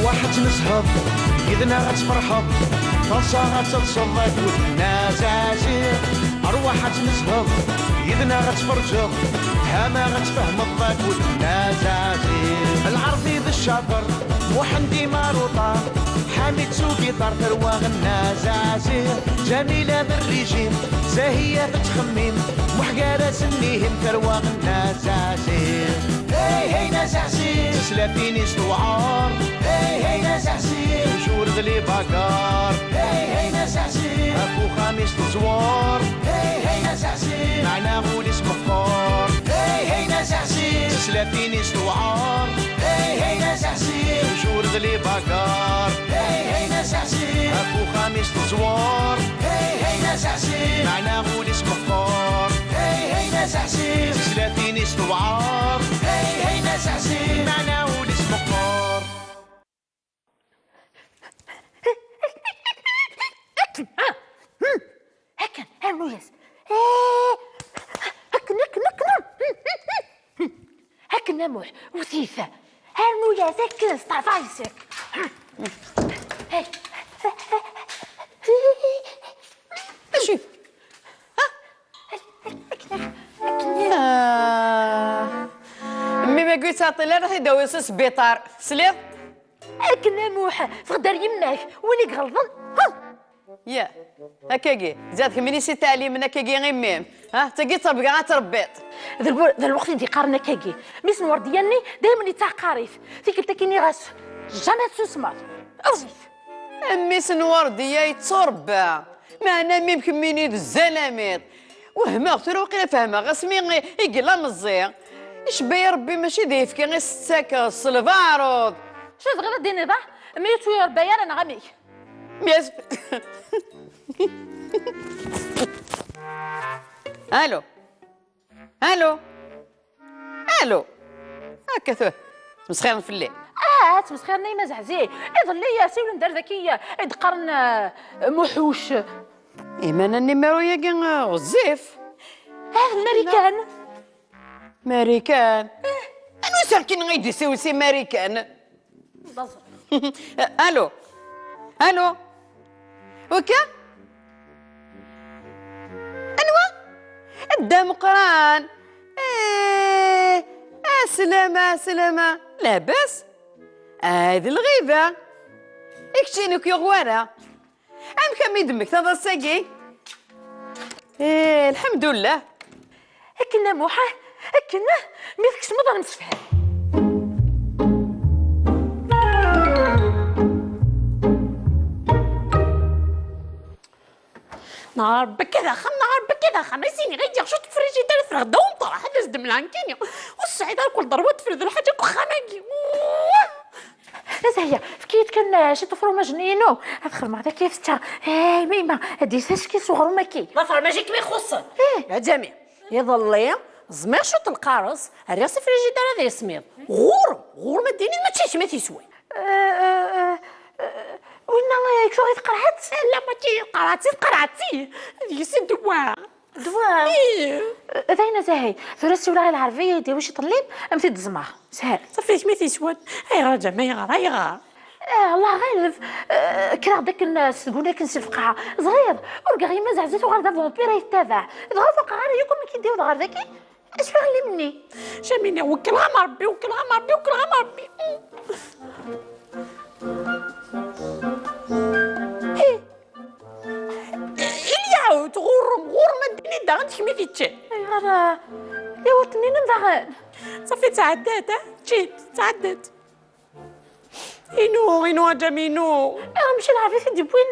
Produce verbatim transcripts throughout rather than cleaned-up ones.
Ṛwaḥ ad tnezheḍ, yid-neɣ ad tferḥeḍ, taḍsa ad teḍseḍ akked Nna Zaziɣ. Ṛwaḥ ad tnezheḍ, yid-neɣ ad tferǧeḍ, tama ad tfehmeḍ akked Nna Zaziɣ. Lɛerbi d ccaṭer, Muḥend Imaruṭa, Ḥamid s ugiṭar, tarwa Nna Zaziɣ. Ǧamila d rrijim, Zahiya tettxemmim, Muḥ gar-asen ihim, tarwa Nna Zaziɣ. Hey, hey, Nna Zaziɣ. Tislatin-is tewɛer. Hey, hey, Nna Zaziɣ. Tujur d libagar. Hey, hey, Nna Zaziɣ. Ɣef uxxam-is teẓwer. Hey, hey, Nna Zaziɣ. Meɛna ul-is meqqer. Hey, hey, Nna Zaziɣ. Tislatin-is tewɛer. Hey, hey, Nna Zaziɣ. Tujur d libagar. Hey, hey, Nna Zaziɣ. Ɣef uxxam-is teẓwer. Hey, hey, Nna Zaziɣ. Meɛna ul-is meqqer. Hey, hey, Nna Zaziɣ. Tislatin-is tewɛer. Hey, hey, Nna Zaziɣ. Meɛna ul-is meqqer. Akken, ha? Hmm. Akken, rnu-yas. Eh, akken, akken, akken. Akken a Muḥ, wet-it. Rnu-yas akken, steɛfa yes-k. Hey. Acu? Ah. Mmi ma yettɛeṭṭil ara ad t-id-awi s sbiṭar. Tesliḍ? Akken a Muḥ, tɣed ar yemma-k, win i iɣelḍen, ha! Ya, akkagi, zad kemmini si teɛlimen akkagi i mmi-m, ha, d tagi ttrebga ad trebbiḍ. D lbu-, d lweqt i d-iqqaren akkagi, mmi-s n Werdiya-nni daymen yettɛeqqar-it, tikkelt-agi nniɣ-as, jamais tessusmeḍ, eẓẓ-it. Mmi-s n Werdiya yetturebba, meɛna mmi-m kemmini d zalamiḍ. Wehmeɣ, tura waqila fehmeɣ, asmi i, i yella meẓẓi, icebba-yi Rebbi mačči d ayefki i s-tettakeḍ, s lbaṛud. Acu tebɣiḍ ad d-tiniḍ, ah? Mmi ur tt-irebba ara, neɣ amek? Mi as-, alo. Alo. Alo. Akka tu-, ttmesxiren fell-i. Ah, ttmesxiren ay Mazeɛzi. Iḍelli, eh, siwlen-d ar daki, eh, i d-qqaren, eh, Muḥuc. Iman-a nnimeru-yagi, eh, ɣezzif. Ah, d Marikan. Marikan? Eh, anwa serkin i d-isiwel si Marikan? Alo? Alo? Waka? Anwa? Dda Meqqran? Eh, aslama, aslama. Labas? Ay d lɣiba. I keččini ur k-yuɣ wara. Amek a mmi d-temmektaḍ ass-agi? Eh, lḥemdullah. Akken a Muḥ, akken, mi tkecmeḍ ad nemsefham. Neɣ Rebbi akka d axxam, neɣ Rebbi akka d axxam. Ay s-iniɣ, ay d-yaɣ cwiṭ n frijider, ffreɣ ddaw umeṭreḥ, ad as-d-mleɣ nekkini. Ur tesɛiḍ ara kul ḍerwa tefred lḥaǧa deg uxxam-agi. Zahya, efk-iyi-d kan, eh, ciṭ ufrumaj-nni-inu. Ad xedmeɣ dagi ad t-ččeɣ. Hey, ma yemma, ad d-yas acki s uɣrum-agi. D afrumaj i kem-ixuṣṣen. Eh. A Ǧami, iḍelli, ẓmiɣ cwiṭ n lqares, rriɣ s ifrijider ad yismiḍ. Ɣur-m, ɣur-m ad d-tiniḍ mačči d kemm i t-yeswan. Eh, eh, eh, eh, winna, eh, tuɣ-it qerɛet? Ala, mačči qerɛet, qerɛet-iyi. Ad yis ddwa. Ddwa? Ih. Eh, d ayen a Zahay, tura siwleɣ i Lɛerbi, ad d-yawi ciṭ n llim, ad m-t-id-ẓmeɣ. Sahel. Ṣafi, d kemm i t-yeswan. Ayɣer a Ǧami, ayɣer, ayɣer? Eh, Allah ɣaleb, eh, kkreɣ-d akken, eh, seg wulakken si lfeqɛa. Ẓriɣ, urgaɣ yemma Zeɛzet uɣal d avampir ay yettabaɛ. Dɣa ur faqeɣ ara yakk amek i d-iwweḍ ɣer dagi. Acu iɣelli-m-nni? Jamina, wekkleɣ-am Rebbi, wekkleɣ-am Rebbi, wekkleɣ-am Rebbi. Hi. Ilyaɛut, ɣur-m, ɣur-m, ad d-tiniḍ daɣen d kemm i t-iččan. Ayɣer, ah, iwweḍ-nni daɣen? Ṣafi, tɛeddat, ah? Ččit, tɛeddat. Inu, inu, a Ǧami, inu. Amek Lɛerbi i t-id-yewwin?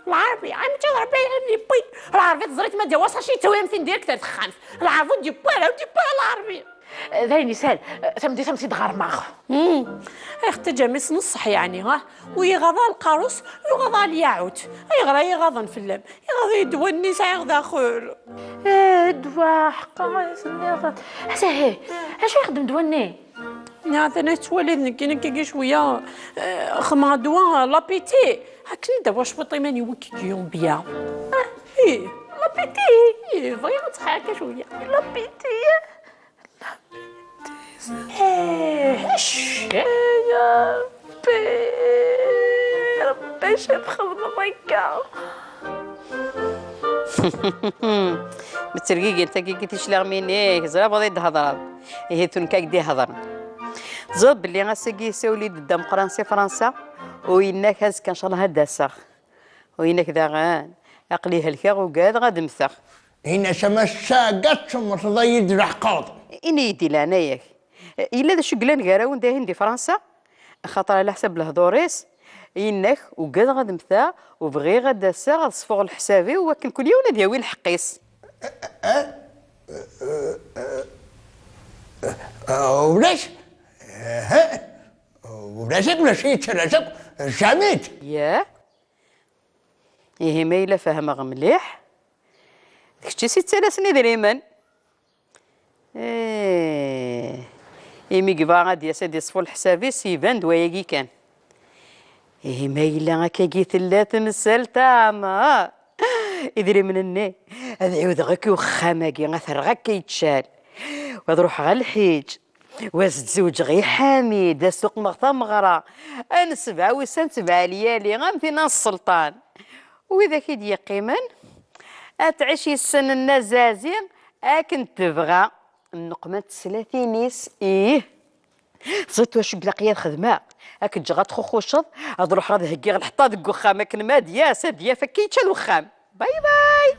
Lɛerbi, amek Lɛerbi i t-id-yewwi? Lɛerbi teẓriḍ ma d-yawi asaci yettawi-am-t-in direct ar texxamt. Lɛerbi ur d-yewwi ara, ur d-yewwi ara Lɛerbi. D ayen yeshel, tameddit am t-id-ɣermeɣ. Hmm. Ay xetti a Ǧami, s neṣṣeḥ yeɛni, ah? Ur iɣaḍ ara lqarus, ur iɣaḍ ara lyaɛut. Ayɣer ay iɣaḍen fell-am? Iɣaḍ-iyi ddwa-nni sɛiɣ daxel. Eh, ddwa, ḥeqqa, ay tenniḍ. Ata ihi, acu ixeddem ddwa-nni? Atan ad twaliḍ nekkini akkagi cwiya, eh, xedmeɣ ddwa, lapiti. Akken i d-awiɣ cwiṭ iman-iw akkagi, bya. Ah, ih, lapiti. Ih, bɣiɣ ad ttḥerrikeɣ cwiya. Lapiti. Eh, icc. Rebbi, Rebbi, acu txedmeḍ akka? Ma d tergigin tagi i ticliɣ minig, ẓriɣ bɣiḍ ad d-hedreḍ. Ihi d nekk ad d-ihedren. Teẓriḍ belli ass-agi yessawel-iyi-d Dda Meqqran si Fransa, u yenna-k azekka ncallah ad d-aseɣ. U yenna-k daɣen, aql-i helkeɣ, ugadeɣ ad mmteɣ. Ini-as a Massa, ad temmteḍ ad yi-d-leḥqeḍ. Ini-yi-d di leɛnaya-k, yella d acu yellan gar-awen dahin di Fransa? Axaṭer ɛla ḥsab lehdur-is, yenna-k, ugadeɣ ad mmteɣ, u bɣiɣ ad d-aseɣ ad ṣfuɣ leḥsab-iw, wakken kul yiwen ad yawi lḥeqq-is. Ulac, ulac akk, ulac yettarra akk, jamais. Yah? Ihi ma yella fehmeɣ mliḥ, d kečč i s-yettalasen idrimen. Eh, imi yebɣa ad d-yas ad yeṣfu leḥsab-is, iban-d wayagi kan. Ihi ma yella akkagi tella temsalt, aɛmer, idrimen-nni ad ɛiwdeɣ akk i uxxam-agi, ad t-rreɣ akka yeččal, u ad ruḥeɣ ɣer lḥiǧ, u ad zewǧeɣ i Ḥamid, ad suqmeɣ tameɣra, ad nesbeɛ wussan d sebɛa lyali am tinna n sselṭan. Widak i d-yeqqimen, ad tɛic yes-sen Nna Zazi akken tebɣa. Nneqma n teslatin-is, ih. Teẓriḍ wacu i ilaq ad xedmeɣ? Ad k-ǧǧeɣ ad txuxuceḍ, ad ruḥeɣ ad heggiɣ lḥeṭṭa deg uxxam akken ma ad yas, ad yaf, akka yečča lwexxam. Bye bye!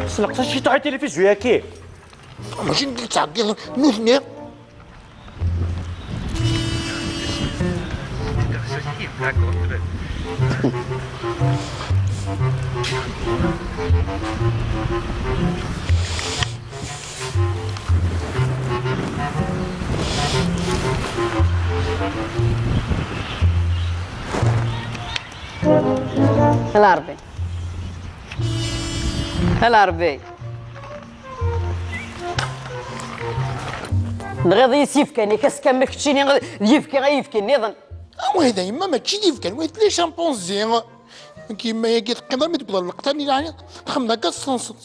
Sneqs-as ciṭuḥ i tilifizyu-yaki. Mačči nekk i yettɛeggiḍen, nutni. Ala Ṛebbi. Ala Ṛebbi. Nɣiḍ-iyi s yifkan-ik, ass kamel keččini d yifki, ay yifki nniḍen. Awah, d yemma, mačči d yifkan, wid d les chimpanzés. Nekk yemma-agi teqqimeḍ armi d-wwḍeɣ lweqt-nni, yeɛni txemmeḍ akka s tsenseḍ.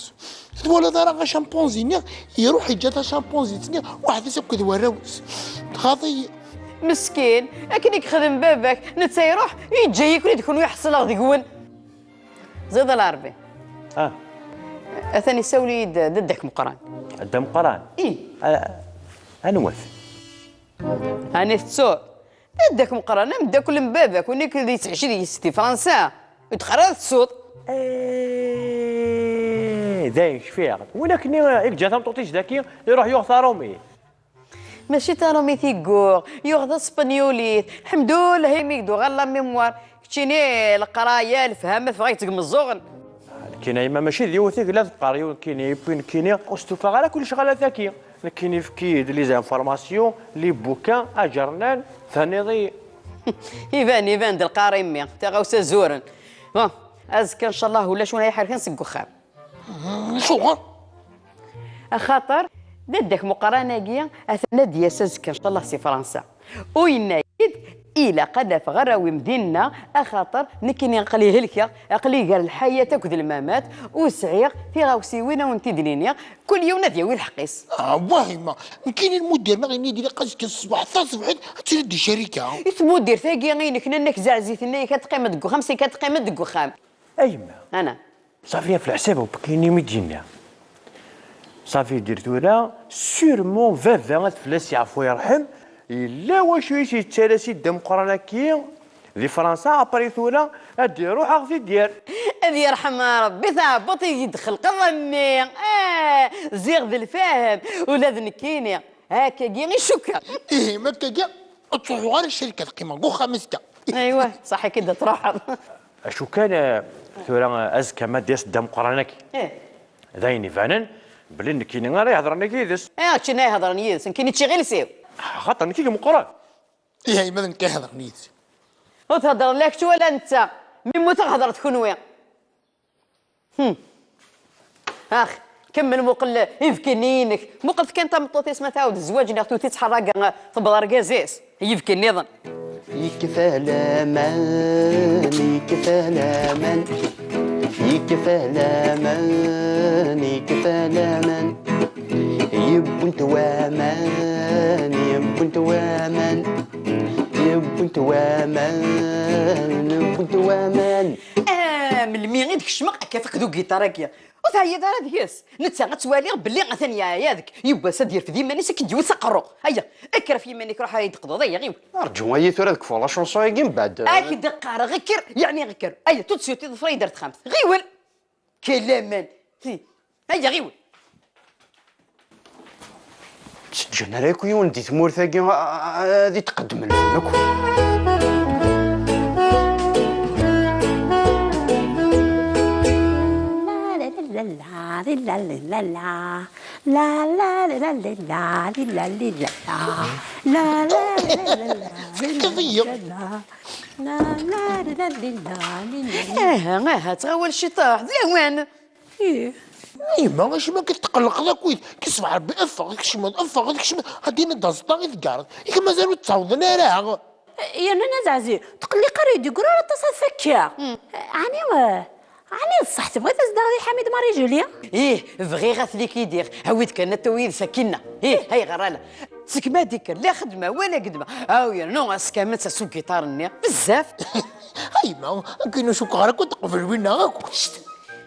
Twalaḍ ara acampanzi-nni iruḥ, yeǧǧa tacampanzit-nni weḥd-s akked warraw-is. Tɣaḍ-iyi. Meskin, akken i yexdem baba-k, netta iruḥ, yeǧǧa-yi-ken-id kenwi ḥeṣleɣ deg-wen. Ziḍ a Lɛerbi. Ah. Atan isawel-iyi-d d ddak Meqqran. Dda Meqqran? Ih. Ah, anwa-t? Ɛni tettuḍ? D ddak Meqqran, ameddakel n baba-k, u nekk di ttɛici deg-s di Fransa. Ur d-xar ara tettuḍ. Eh, dayen cfiɣ-d. Win akken i, i yeǧǧa tameṭṭut-is daki, iruḥ yuɣ taṛumit. Mačči d taṛumit i yuɣ, yuɣ taspenyulit. Lḥemdullah, imi i d-tuɣal la mémoire. Keččini, leqraya, lefhama, teffeɣ-ak-d seg imeẓẓuɣen. Nekkini a yemma mačči d yiwet i yella teqqar yiwen nekkini, et puis nekkini ur stufaɣ ara akk lecɣalat-agi. Nekkini efk-iyi-d les informations, les bouquins, aǧernan, thenniḍ-iyi. Iban, iban d lqari mmi, taɣawsa zuren. Bon, azekka ncallah ulac win ay iḥerken seg uxxam. Acuɣer? Axaṭer d ddak Meqqran-agi atan ad d-yas azekka ncallah si Fransa. U yenna-yi-d, ilaq ad afeɣ arraw-im dinna, axaṭer nekkini aql-i helkeɣ, aql-i gar lḥayat akked lmamat, u sɛiɣ tiɣawsiwin a wen-t-id-nini, kul yiwen ad yawi lḥeqq-is. Ah, wah, yemma, nekkini lmudir ma ɣ-yenna-d ilaq azekka ṣṣbeḥ taṣebḥit ad tiliḍ di ccarika. I tmudirt-agi-inek, nnan-ak zeɛzit, nnan-ak ad teqqimeḍ deg uxxam, seg ad teqqimeḍ deg uxxam. A yemma. Ana. Ṣafi, ɣef leḥsab n Pekini mi d-yenna. Ṣafi, dir tura, sûrement baba ad fell-as yeɛfu yerḥem, yella wacu i s-yettalas i dda Meqqran-agi di Fransa, après tura ad d-iruḥ ad ɣ-t-id-yerr. Ad yerḥem Ṛebbi taɛebbuḍt i yi-d-txelqeḍ a mmi. Ah, ziɣ d lfahem, ula d nekkini. Akkagi i cukkeɣ. Ihi, ma akkagi, ur ttruḥuɣ ara ccerika, ad qqimeɣ deg uxxam azekka. Aywa, ṣaḥ akka i d-truḥeḍ. Acu kan, eh, tura, eh, azekka ma d-yas dda Meqqran-agi. Eh. D ayen ibanen belli nekkini ara ihedren yid-s. Eh, keččini ara ihedren yid-s, nekkini d tiɣilsi-w. Axaṭer nekk i d Meqqran. Ihi, ma d nekk ara ihedren yid-s. Ur theddreḍ la kečč wala netta. Mi mmuteɣ hedret kenwi. Hmm. Ax, kemmel muqel ibki-nni-inek. Muqlet kan tameṭṭut-is ma tɛawed zzwaǧ neɣ tewwet-itt ḥerraga, tewweḍ argaz-is. Yibki nniḍen. Yekfa laman, yekfa laman. Ikfa laman, ikfa laman. Yewwent waman, yewwent waman. Yewwent waman, yewwent waman. Ah, melmi i d-kecmeɣ akka fek d ugiṭar-agi. Ur teɛyiḍ ara deg-s. Netta ad twaliɣ belli atan yeɛya deg yiwwas ad yerfed iman-is akken d-iwet aqerru. Aya, kker ɣef yiman-ik, ruḥ ad yi-d-teqḍuḍ, aya, ɣiwel. Rǧu, ay tura ad kfu la chanson-agi mbeɛd. Ad k-d-qqareɣ, kker, yeɛni kker. Aya, tout de suite, iḍfer-iyi-d ar texxamt. Ɣiwel! Kalaman! Hi. Aya, ɣiwel! Ur ttǧǧan ara akk yiwen di tmurt-agi a-, a-, a-, ad itqeddmen akk. La la la la la la la la la. La la la la la la la la la. La la la la la la la la la. Tefkiḍ-iyi. La la la la la la la la. Aha, aha, ttɣawal ciṭuḥ, d lawan. Ih. Yemma, acimi akka tetqelqeḍ akkit? Ki ṣbeḥ Rebbi, ffeɣ, kecmeḍ, ffeɣ, kecmeḍ. Ad d-tiniḍ d aẓeṭṭa i teggareḍ. Yak mazal ur ttawḍen ara. Yerna Nna Zeɛzi, tqelliq ara i d-yeggran aṭas ad fakkeɣ. Ɛni, eh, ɛni d ṣṣeḥ tebɣiḍ ad zedɣeɣ di Ḥamid Marie Julie? Ih, bɣiɣ ad t-likidiɣ. Awi-d kan ad tawi yid-s akinna. Ih, ayɣer ala? Seg ma d-ikker, la xedma, wala gedma. Aw, yernu ass kamel s ugiṭar-nni. Bezzaf. A yemma, akken ur cukkeɣ ara akk teqbel winna akk. Cct!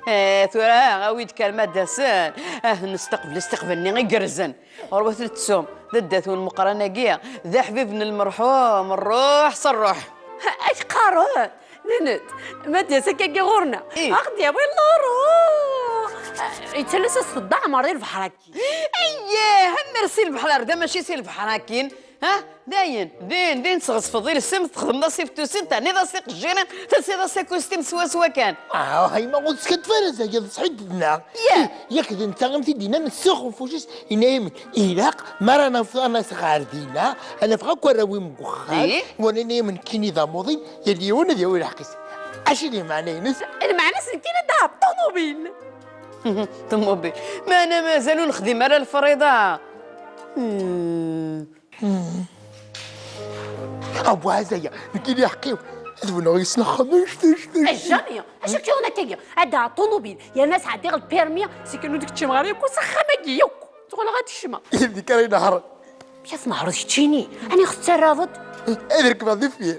Eh, tura, awi-d kan ma d-asen. Ah, nesteqbel isteqbal-nni igerrzen. Ɣurwat lettsum, d addat-wen Meqqran-agi, d aḥbib n lmerḥum, rruḥ s rruḥ. Ay qqaren, nnan-d, ma d-yas akkagi ɣur-neɣ, ih, ad ɣ-d-yawi luru. Yettalas-as-d Dda Ɛmer di lebḥer-agi. Ayyah, am mer si lebḥer ar da, mačči si lebḥer akkin. Ha? Dayen, din, din tesɣezfeḍ iles-im, texdmeḍ-as ifettusen, terniḍ-as tiqejjirin, telsiḍ-as akustim swaswa kan. Ah, a yemma, ur teskaddeb ara zagi, d ṣṣeḥ i d-tenna. Yah. Yak d netta i m-t-id-yennan, ssux ufus-is, yenna-yam, ilaq, mi ara naf-, ad nas ɣer dinna, ad naf akk arraw-im deg uxxam, ih, wala yenna-yam nekkini d amuḍin, yal yiwen ad yawi lḥeqq-is. Acu d lmeɛna-ines? Lmeɛna-s nekkini d ṭumubil. Ṭumubil. Meɛna mazal ur nexdim ara lefriḍa. Hmm. Hmm. Awah, zaya, nekkini lḥeqq-iw. Ad wneɣ yes-neɣ xmesṭac. Ajjani, acu k-yuɣen akkagi? Ad d-aɣeɣ ṭumubil, yerna sɛeddiɣ lpirmi, si kan ur d-keččmeɣ ara yakk s axxam-agi yakk. Tuɣaleɣ ad kecmeɣ. Yid-k ara inehṛen. Amek ad tnehṛeḍ keččini? Ani ɣ-tettarraḍ-d? Ad rekbeɣ deffir.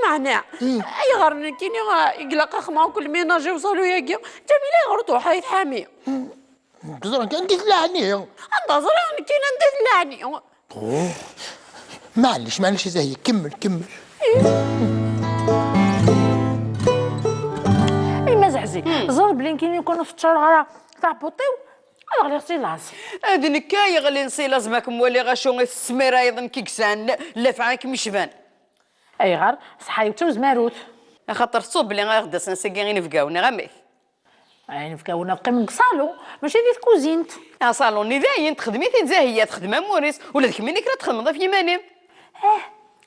Meɛna, hmm, ayɣer nekkini i ilaq ad xedmeɣ akk lminaji uṣalu-agi? Ǧamila, ayɣer ur tṛuḥ ara i tḥami? Ẓran kan anda i tella ɛni? Anda ẓriɣ nekkini anda i tella ɛni? Oh. Maɛlic, maɛlic a Zahya, kemmel, kemmel. Ay ma Zeɛzi, hmm, ẓer belli nekkini kan ur teččareɣ ara taɛebbuḍt-iw, ad ɣliɣ si laẓ. Ad nekk ay ɣlin si laẓ ma kem-waliɣ acu i tesmirayeḍ nekk i yesɛan llafɛa i kem-icban. Ayɣer? Ṣṣeḥḥa-iw d tawezmarut. Axaṭer tettuḍ belli ad aɣ-d-asen ass-agi inebgawen, neɣ amek? Inebgawen ad qqimen deg ṣalu, mačči di tkuzint. Aṣalu-nni dayen, texdem-it-id Zahya, texdem amur-is, ula d kemmini kra txedmeḍ ɣef yiman-im. Eh,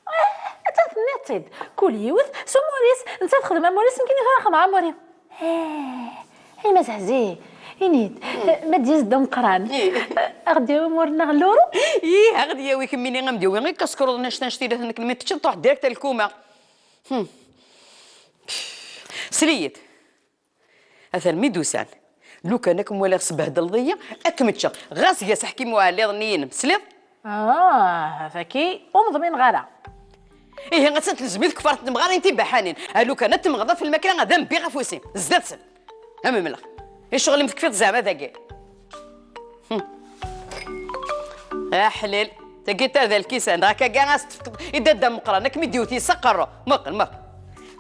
eh, atta tenniḍ-tt-id. Kul yiwet s umur-is, netta texdem amur-is, nekkini tura xedmeɣ amur-iw. Eh, ay ma Zeɛzi, ini-d, eh, ma d-yas Dda Meqqran, eh, a ɣ-d-yawi amur-nneɣ n luru? Ih, a ɣ-d-yawi kemmini, a m-d-yawi i kaskruḍ n annect-a, annect-ila nekk, mi teččeḍ, truḥ direct ar lkuma. Hmm. Sel-iyi-d. Atan mi d-usan. Lukan ad kem-waliɣ sbehdleḍ-iyi, ad kem-ččeɣ. Ɣas gas aḥkim uɛelliḍ-nni-inem, tesliḍ? Ah, tagi ur mḍmineɣ ara. Ihi, attan telzem-it tkeffaṛt n temɣarin tibaḥanin. A lukan ad temmɣeḍ ɣef lmakla, ad am-bbiɣ afus-im. Zdat-sen. Am mleɣ. I ccɣel-im tekfiḍ zeɛma dagi? Hm. Aḥlil. Tagi d tarda lkisan. Dɣa akka as-tefkeḍ i dadda Meqqran, ad kem-id-iwet yes aqerru. Muqel, muqel.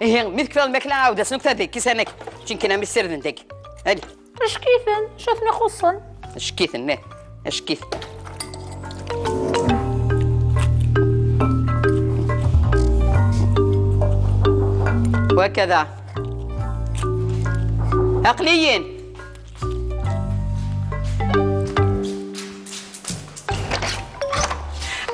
Ihi, mi tekfiḍ lmakla, ɛawed-asen akk tarda lkisan-agi. Ččin kan am issirden dagi. Ali. Acek-iten, acu ten-ixuṣṣen? Acek-iten, ih. Acek-iten. وهكذا. عقليين.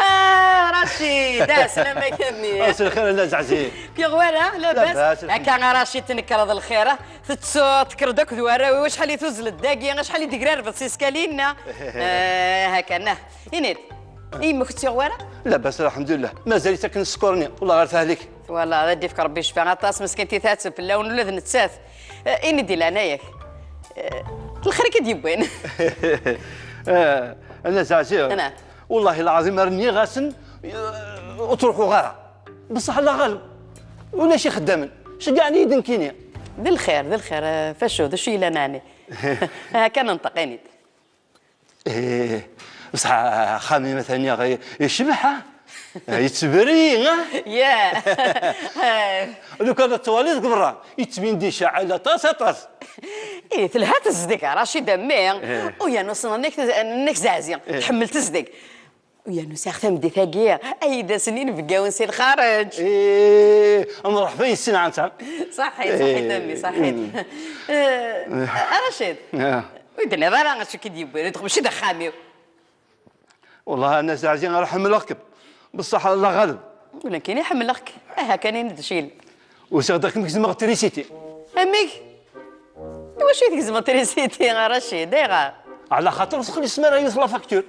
آه، رشيد، آه، سلامك أمي. مساء الخير، أنا زعزي. كي غوالة؟ لاباس؟ لاباس، الحمد لله. هكا رشيد، تنكرض الخير. Tettu-, tekkreḍ akked warraw-iw, acḥal i tuzzleḍ dagi, acḥal i d-igrarbet s iskalin-nni. Eh, hakan, ah. Ini-d, i yemma-k ur tt-yuɣ wara? Labas, lḥemdullah. Mazal-itt akken sskeṛ-nni, wellah ɣer tehlek. Wellah, ad d-ifk Rebbi ccfa aṭas, meskint i tɛetteb fell-awen ula d nettat. Eh, ini-d di leɛnaya-k. Eh, lxir i k-id-yewwin. Eh, ana Zeɛziɛ. Ana. Wallahi lɛaḍim rniɣ-asen, eh, ur ttruḥuɣ ara. Bṣeḥ la ɣaleb. Ulac ixeddamen. Ceggɛen-iyi-d nekkini. D lxir, d lxir, eh, facu, d acu yellan ɛni? Akka nenṭeq, ini-d. Eh, bṣeḥ axxam-im atan icbeḥ, ha? Yettberri, ha? Ya. Lukan ad twaliḍ deg berra, yettbin-d iceɛɛel aṭas, aṭas. Ih, telha tezdeg, a Racid, a mmi. Eh. U yernu ssneɣ nnek, nnek Zeɛzi, eh, tḥemmel tezdeg. U yernu sɛiɣ tameddit-agi, ay d ass-nni inebgawen si lxareǧ. Eh, mreḥba yes-sen, ɛanta. Ṣaḥit, ṣaḥit, a mmi, ṣaḥit. Eh, a Racid. Ah. Ur d-tenniḍ ara acu k-id-yewwin, ur d-xemci d axxam-iw. Wellah, a Nna Zeɛzi, ara ḥemmleɣ-kem. Bṣeḥ, Allah ɣaleb. Ula d nekkini ḥemmleɣ-k. Aha kan, ini-d acu yellan. Usiɣ-d akken gezmeɣ trisiti. Amek? Iwacu i tgezmeḍ trisiti, a Racid? Ayɣer? Ɛla xaṭer ur txelliṣ mi ara yiwet la facture.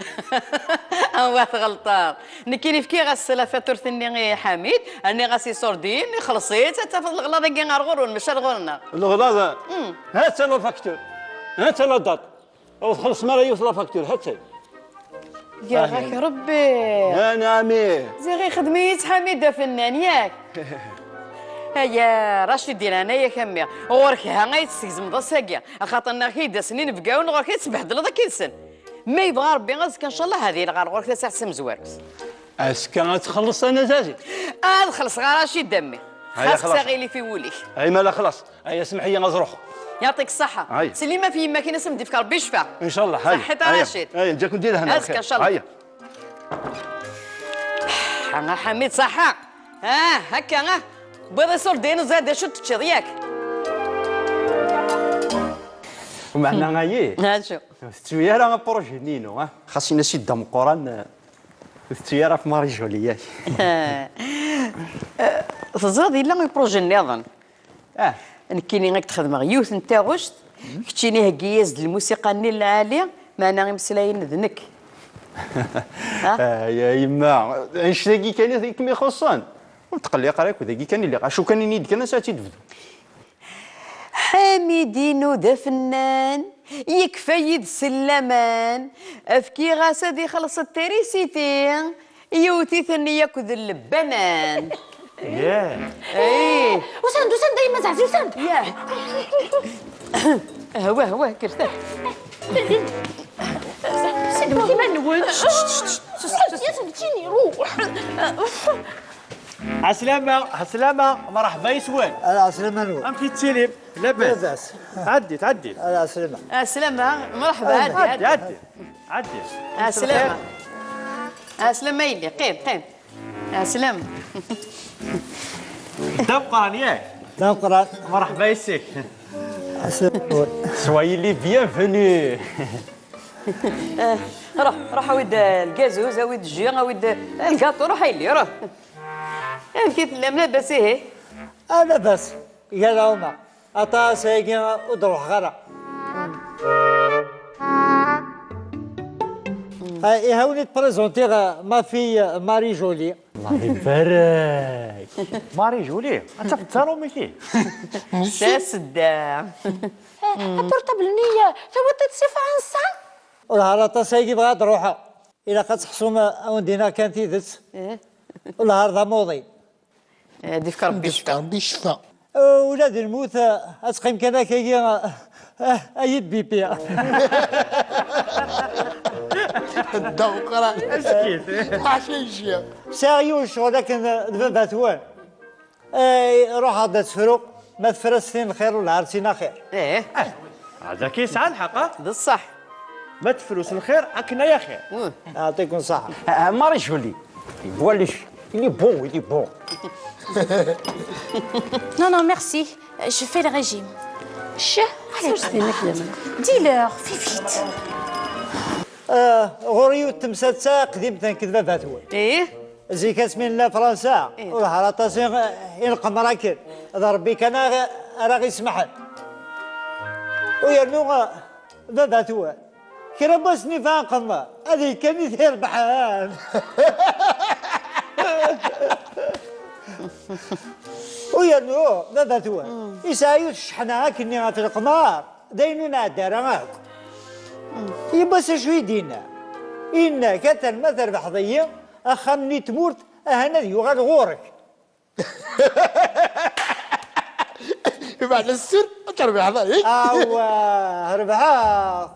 Awah, tɣelṭeḍ. Nekkini fkiɣ-as la facture-nni i Ḥamid, rniɣ-as iṣurdiyen, ixelleṣ-itt, ad tafeḍ leɣlaḍ-agi ar ɣur-wen, mačči ar ɣur-neɣ. Leɣlaḍ? Hmm. Ha-tt-a la facture. Ha-tt-a la date. Ur txellṣem ara yiwet la facture, ha-tt-a. Yerɣ-ak Rebbi. Anɛami. Ziɣ ixdem-iyi-tt Ḥamid afennan, yak? Aya, Racid, di leɛnaya-k a mmi. Ɣur-k ha ay tt-tgezmeḍ ass-agi. Axaṭer nniɣ-ak-id ass-nni inebgawen ɣur-k ad tbehdleḍ akk yid-sen. Ma yebɣa Rebbi, azekka, ncallah, ad iliɣ ɣer ɣur-k d asaɛet s amezwaru. Azekka ad txelleṣ a Nna Zeɛzi. Ad xellṣeɣ a Racid, a mmi. Aya, xas xlaṣ. Taɣilif i wul-ik. Ay, ma la xlaṣ. Aya, semḥ-iyi, ad ruḥeɣ. Yɛṭik ṣṣeḥḥa. Ay. Ttsellim ɣef yemma-k, ini-as ad m-d-ifk Rebbi ccfa. Ncallah, ay. Ṣaḥḥit a Racid. Ay, ǧǧakum di lehna. Azekka, ncallah. Ay. Ah, a Ḥamid, ṣaḥḥa. Ah, akka, ah. Wwiḍ iṣurdiyen, ẓer d acu teččiḍ, yak? Meɛna ayi? Acu? Ur tettu ara apṛuji-nni-inu, ah? Xas in-as i Dda Meqqran, eh, ur tettu ara ɣef Marie Jolie, yak? Eh, teẓriḍ, yella upṛuji nniḍen. Ah. Nekkini ad k-d-xedmeɣ yiwet n taɣect, keččini heggi-yas-d lmusiqa-nni n lɛali, meɛna imeslayen d nekk. Ah? Ah, ya yemma, annect-agi kan i kem-ixuṣṣen. Ur tqelliq ara akk, dagi kan i lliɣ. Acu kan, ini-d kan, ansa ad tt-id-bdu. Ḥamid-inu d afennan, yekfa-yi-d s laman, fkiɣ-as ad ixelleṣ trisiti, yiwet-iten yakk d lbanan. Yeah. Ih. Usan-d, usan-d, ay Mazaɛzi, usan-d. Yeah. Hwa, hwa, kkret. Seddmet iman-nwen. Yas-d, ttini, ruḥ. Ɛeslama, ɛeslama, mṛeḥba yes-wen. Ala, ɛeslama-nwen. Amek i tettilim? Labas? Labas. Ɛeddi, ɛeddi. Ala, ɛeslama. Ɛeslama, mṛeḥba, ɛeddi, ɛeddi, ɛeddi. Ɛeddi. Ɛeslama. Ɛeslama a yelli, qqim, qqim. Ɛeslama. D ameqqran, yak? D ameqqran. Mṛeḥba yes-k. Ɛeslama-nwen. Soyez les bienvenus. Eh, ruḥ, ruḥ awi-d, eh, lgazuz, awi-d jus, awi-d, eh, lgaṭu, ruḥ a yelli, ruḥ. Amek i tellam, labas ihi? Ah, labas, gar ɛuma. Aṭas ayagi ur d-ruḥeɣ ara. Ah, ihi ad wen-id-présentiɣ, eh, ma fille, eh, Marie Jolie. Allah ibarek. Marie Jolie, ad tafeḍ d taṛumit-ik. Tasedda. Eh, apurṭabl-nni, eh, tawiḍ-t-id si Fransa? Ur ɣer aṭas ayagi bɣiɣ ad ruḥeɣ. Ilaq ad teḥṣum, eh, a wen-d-iniɣ kan tidet. Eh. Ur ɣer d amuḍin. Eh, ad ifk Rebbi ccfa. Ad ifk Rebbi ccfa. Eh, ula d lmut, eh, ad teqqim kan akkagi, eh, eh, ay d bibi. Dda Meqqran. Askit. Ḥaca yejjiɣ. Sɛiɣ yiwen ccɣel akken, eh, d baba-twen. Eh, ruḥ-aɣ-d ad tefru, ma tefra s tin lxir, ur lɛar sin axir. Eh. Ah, daki yesɛa lḥeqq, ah? D ṣṣeḥ. Ma tefru s lxir, akken ay axir. Mm. Yeɛṭikum ṣṣeḥḥa. Ah, ah, Marie Jolie. Voilà, il est bon, il est bon. Non, non, merci. Je fais le régime. Chut, allez, dis-leur, fais vite. Ah, ɣur-i yiwet temsalt d taqdimt nekk d baba-twen. Eh? Zik asmi nella Fransa, eh, ur ɣer aṭas i, i nqemmer akken. D Rebbi kan ara, ara ɣ-ismaḥen. U yernu, ah, baba-twen, kra n wass nif ad nqemmer, ad yekkan i t-irebḥen. U yernu baba-twen yesɛa yiwet cceḥna akkenni ɣef leqmar, d ayen ur nɛedda ara akk. Yiwwas acu i d-yenna? Yenna-k atan ma trebḥeḍ-iyi, axxam-nni n tmurt ahan ad yuɣal ɣur-k. Imeɛna ssir ad terbiḥeḍ ay. Awah, rebḥeɣ.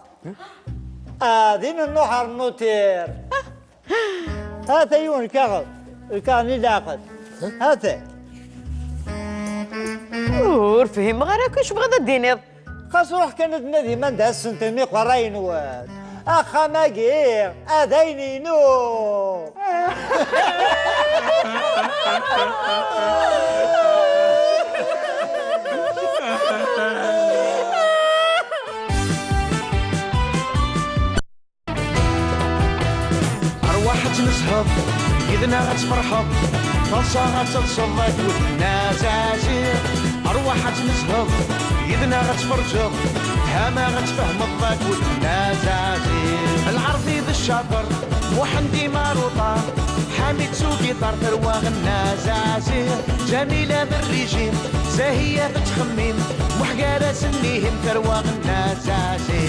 Ah, din nnuḥ ar nnutir. Hata yiwen lkaɣeḍ, lkaɣeḍ-nni n leɛqel. Hata. Ur fhimeɣ ara akk acu tebɣiḍ ad d-tiniḍ. Xas ruḥ kan ad d-nadim anda asentel n iqerray-nwen. Axxam-agi ad ayen inu. Arwaḥ ad tnezheḍ, yid-neɣ ad tferḥeḍ, taḍsa ad teḍseḍ akked Nna Zazi. Arwaḥ ad tnezheḍ, yid-neɣ ad tferǧeḍ, tama ad tfehmeḍ akked Nna Zazi. Lɛerbi d Ccaṭer, Muḥend Imaruṭa, Ḥamid s ugiṭar, tarwa Nna Zazi. Ǧamila d rrijim, Zahiya tettxemmim, Muḥ gar-asen ihim, tarwa Nna Zazi.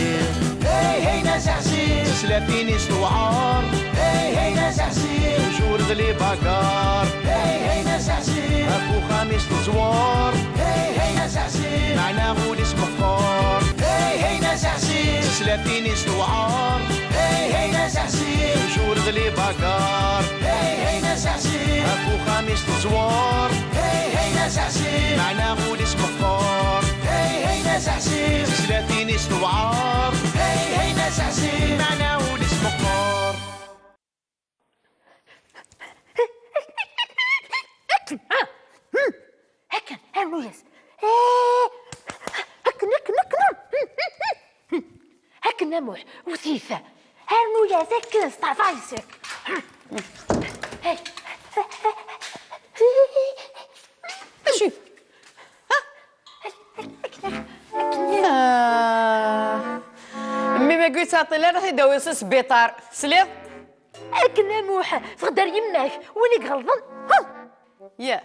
Hey hey Nna Zazi, tislatin-is tewɛer. Hey hey Nna Zazi, toujours d les bagarres. Hey hey Nna Zazi, ɣef uxxam-is teẓwer. Hey hey Nna Zazi, meɛna ul-is meqqer. Hey hey Nna Zazi, tislatin-is tewɛer. Hey hey Nna Zazi, toujours d les bagarres. Hey hey Nna Zazi, ɣef uxxam-is teẓwer. Hey hey Nna Zazi, meɛna ul-is meqqer. Hey hey Nna Zazi, tislatin-is tewɛer. Hey hey Nna Zazi, meɛna ul-is meqqer. Akken, ah, hmm, akken, rnu-yas. Eh, akken, akken, akken, ah, hmm, hmm, hmm, hmm. Akken a Muḥ, wwet-it. Rnu-yas akken, steɛfay-as. Hey. Acu? Ah. Mmi ma yettɛeṭṭil ara ad t-id-awiḍ s sbiṭar. Tesliḍ? Akken a Muḥ, fɣed ar yemma-k, win i iɣelḍen, ha! Ya,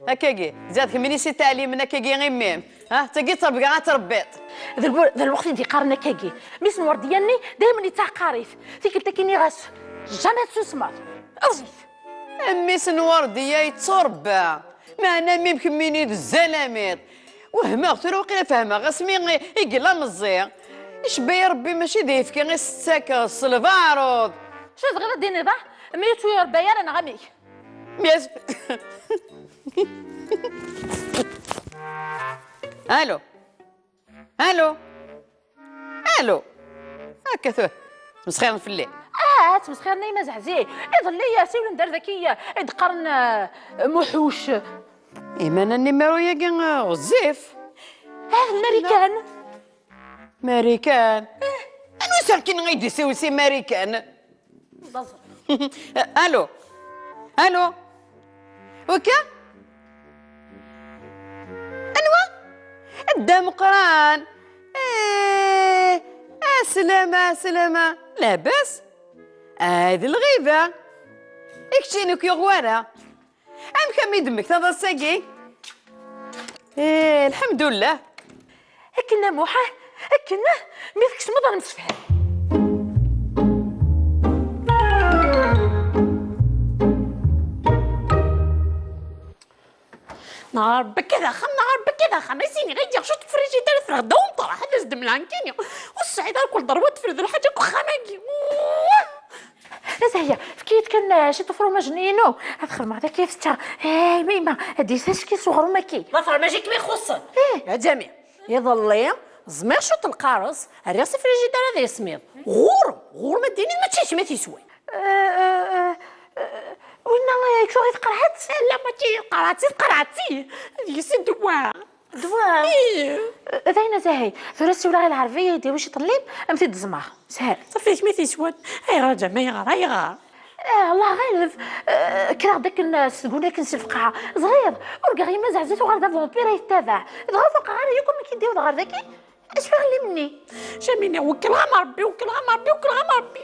akkagi, zad kemmini si teɛlimen akkagi i mmi-m, ha, d tagi i ttrebga ad trebbiḍ. D lbu-, d lweqt i d-iqqaren akkagi, mmi-s n Werdiya-nni daymen yettɛeqqar-it, tikkelt-agi nniɣ-as, jamais tessusmeḍ, erẓ-it. Mmi-s n Werdiya yetturebba, meɛna mmi-m kemmini d zalamiḍ. Wehmeɣ, tura waqila fehmeɣ, asmi i, i yella meẓẓi. Icebba-yi Rebbi mačči d ayefki i s-tettakeḍ, s lbaṛud. Acu tebɣiḍ ad d-tiniḍ, ah? Mmi ur tt-irebba ara neɣ amek? Yes. Alo. Alo. Alo. Akka tura. Ttmesxiren fell-i. Ah, ttmesxiren ay mazeɛzi. Iḍelli, eh, siwlen-d ar daki, eh, i d-qqaren, eh, Muḥuc. Iman-a nnimeru-yagi, eh, ɣezzif. Ah, d Marikan. Marikan. Eh. Anwa aserkin i d-isiwel si Marikan? Alo. Alo. Waka? Anwa? Dda Meqqran. Eh, aslama, aslama. Labas? Ay d lɣiba. I keččini ur k-yuɣ wara. Amek a mmi d-temmektaḍ ass-agi? Eh, lḥemdullah. Akken a Muḥ, akken, mi tkecmeḍ ad nemsefham. Neɣ Rebbi akka d axxam, neɣ Rebbi akka d axxam. Ay s-iniɣ i d-yaɣ cwiṭ n frijider ad ffreɣ ddaw n ṭṭraḥ, ad as-d-mleɣ nekkini. Ur tesɛiḍ ara kul ḍerwa ad tefred lḥaǧa deg uxxam-agi. Zahya, efk-iyi-d kan, eh, ciṭ ufrumaj-nni-inu. Ad xedmeɣ daki ad t-ččeɣ. Eh, ma yemma, ad d-yas acki s uɣrum-agi. D afrumaj i kem-ixuṣṣen. Eh. A Ǧami, iḍelli, ẓmiɣ cwiṭ n lqares, rriɣ s ifrijider ad yismiḍ. Ɣur-m, ɣur-m ad d-tiniḍ mačči d kemm i t-yeswan. Eh, eh, eh, eh, winna, eh, ččuɣ i tqerɛet? Ala, mačči i tqerɛet, i tqerɛet-i. Deg-s ddwa. Ddwa? Ih. Eh, d ayen a Zahay, tura siwleɣ i lɛerbi, ad d-yawi ciṭ n llim, ad m-t-id-ẓmeɣ. Sahel. Ṣafi, d kemm i t-yeswan. Ayɣer a Ǧami, ayɣer, ayɣer? Ah, Allah ɣaleb. Eh, kkreɣ-d akken, eh, seg unakken si lfeqɛa. Ẓriɣ, urgaɣ yemma Zeɛzet uɣal d avampir ay yettabaɛ. Dɣa ur faqeɣ ara yakk amek i d-iwweḍ ɣer daki. Swiɣ llim-nni. Jamina, wekkleɣ-am Rebbi, wekkleɣ-am Rebbi, wekkleɣ-am Rebbi.